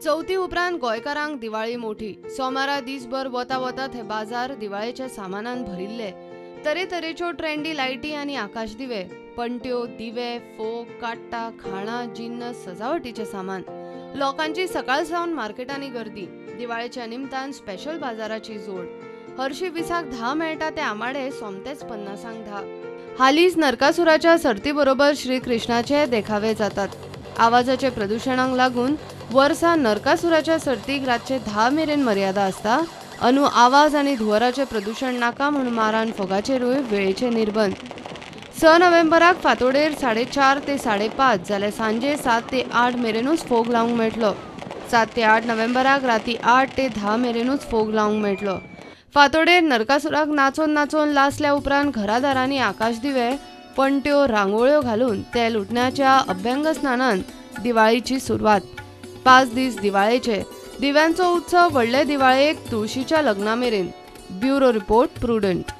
चवथी उपरांत गोंयकारांक दिवाळी मोठी. सोमारा दीसभर वता वता थंय बाजार दिवाळेच्या सामानान भरिल्ले. तरेतरेच्यो ट्रेंडी लायटी आनी आकाश दिवे, पणट्यो, दिवे, फोग, काट्टां, खाणां, जिन्नस, सजावटीचें सामान. लोकांची सकाळ सावन मार्केटांनी गर्दी. दिवाळेच्या निमतान स्पेशल बाजाराची जोड. हरशी 20क 10 मेळटा ते आमाडे सोमतेच 50क 10. हालींच नरकासुराच्या सर्ती बरोबर श्रीकृष्णाचे देखावे जातात. आवाजाचे प्रदुशणाक लागून वर्सा नरकासुराच्या सर्तीक रातचे 10 मेरेन मर्यादा आसता. अनु आवाज आनी धुंवराचें प्रदुशण नाका म्हूण मारान फोगाचेरूय वेळेचे निर्बंध. 6 नोव्हेंबराक फांतोडेर 4:30 ते 5:30 जाल्यार सांजे 7 ते 8 मेरेनूच फोग लावंक मेळटलो. 7 ते 8 नोव्हेंबराक राती 8 ते 10 मेरेनूच फोग लावंक मेळटलो. फांतोडेर नरकासुराक नाचोन नाचोन लासल्या उपरांत घरादारांनी आकाश दिवे, पणट्यो, रांगोळ्यो घालून ते लुटण्याच्या अभ्यंग स्नानान दिवाळीची सुरवात. 5 दीस दिवाळेचे. दिव्यांचो उत्सव व्हडले दिवाळेक तुळशीच्या लग्ना मेरेन. Bureau report, Prudent.